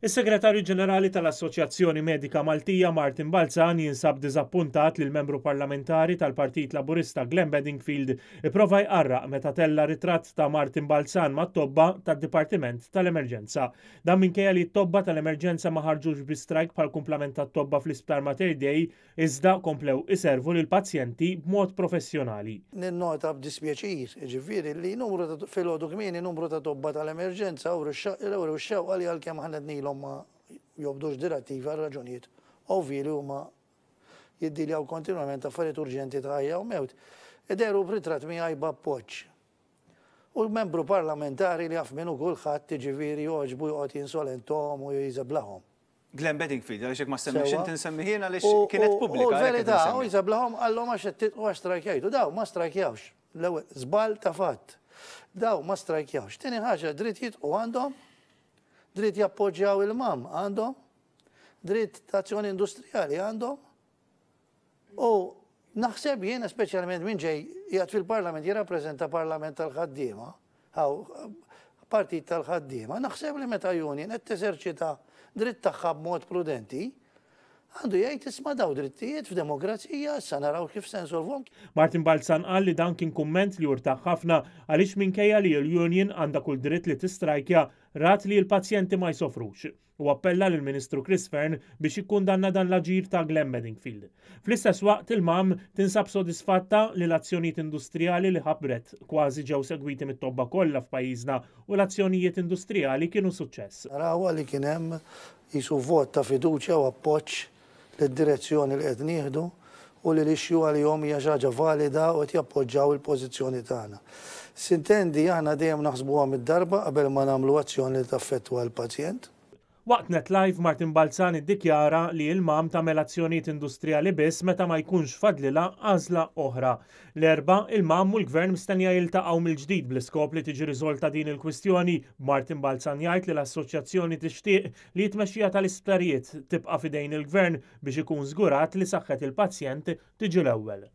Is-Segretarju Ġenerali tal-Assoċjazzjoni Medika Maltija Martin Balzan jinsab diżappuntat li l-Membru Parlamentari tal-Partit Laburista Glenn Bedingfield ipprova jqarraq meta tella' ritratt ta' Martin Balzan mat-tobba tad-Dipartiment tal-Emerġenza. Dan minkejja li t-tobba tal-emerġenza ma ħarġux bi strajk bħall-kumplament tat-tobba fl-Isptar Mater Dei iżda komplew iservu lill-pazjenti b'mod professjonali. Ninnota b'dispjaċir, jiġifieri, li numru ta' filgħodu kmieni numru ta' tobba tal-emerġenza wrew ix-xewqa li għalkemm aħna għednilhom ma jobdux direttivi għal raġunijiet ovvji li huma jiddiljaw kontinwament affarijiet urġenti ta' ħajja u mewt, dehru b'ritratt miegħi b'appoġġ. U membru parlamentari li jaf min hu kulħadd, jiġifieri jogħġbu joqgħod jinsolenthom u jżeblahom. Glenn Bedingfield, għaliex jekk ma semmix inti nsemmi jien għaliex kienet pubblika. U l-verità, u jżeblaħom qallhom għax qed titqu għax strajkjajtu. Daw ma strajkjawx. L-ewwel żball ta' fatt. Daw ma strajkjawx. Tieni ħaġa, dritt jitqu għandhom, dritt jappoġġjaw il-MAM għandhom, dritt ta' azzjoni industrijali għandhom. U naħseb jiena speċjalment min ġej qiegħed fil-Parlament jirrappreżenta Parlament tal-ħaddiema, partit tal-ħaddiema, naħseb li meta union qed teżerċita dritt tagħha b'mod prudenti, għandu jgħid isma' daw drittijiet f'demokrazija issa naraw kif se nsolvuhom. Martin Balzan qal li dan kien kumment li urtah ħafna għaliex minkejja li l-union għandha kull dritt li tistrajkja, rat li l-pazjenti ma jsofrux. u appella lill-Ministru Chris Fearne biex jikkundanna dan l-aġir ta' Glenn Bedingfield. Fl-istess waqt, il-MAM tinsab sodisfatta li l-azzjonijiet industrijali li ħabbret kważi ġew segwiti mit-tobba kollha f'pajjiżna u l-azzjonijiet industrijali kienu suċċess. Narawha li kien hemm qisu vot ta' fiduċja u appoġġ lid-direzzjoni li qed nieħdu u li l-issue għalihom hija xi ħaġa valida u qed jappoġġaw il-pożizzjoni tagħna. Sintendi, aħna dejjem naħsbuha mid-darba qabel ma nagħmlu azzjoni li taffettwa l-pazjent. Waqt Net Live, Martin Balzan iddikjara li il-MAM tagħmel azzjonijiet industrijali biss meta ma jkunx fadlilha għażla oħra. L-Erbgħa, il-MAM u l-Gvern mistennija jiltaqgħu mill-ġdid bl-iskop li tiġi riżolta din il-kwistjoni, b'Martin Balzan jgħid li l-assoċjazzjoni tixtieq li t-tmexxija tal-isptarijiet tibqa' f'idejn il-Gvern biex ikun żgurat li saħħet il-pazjent tiġi l-ewwel.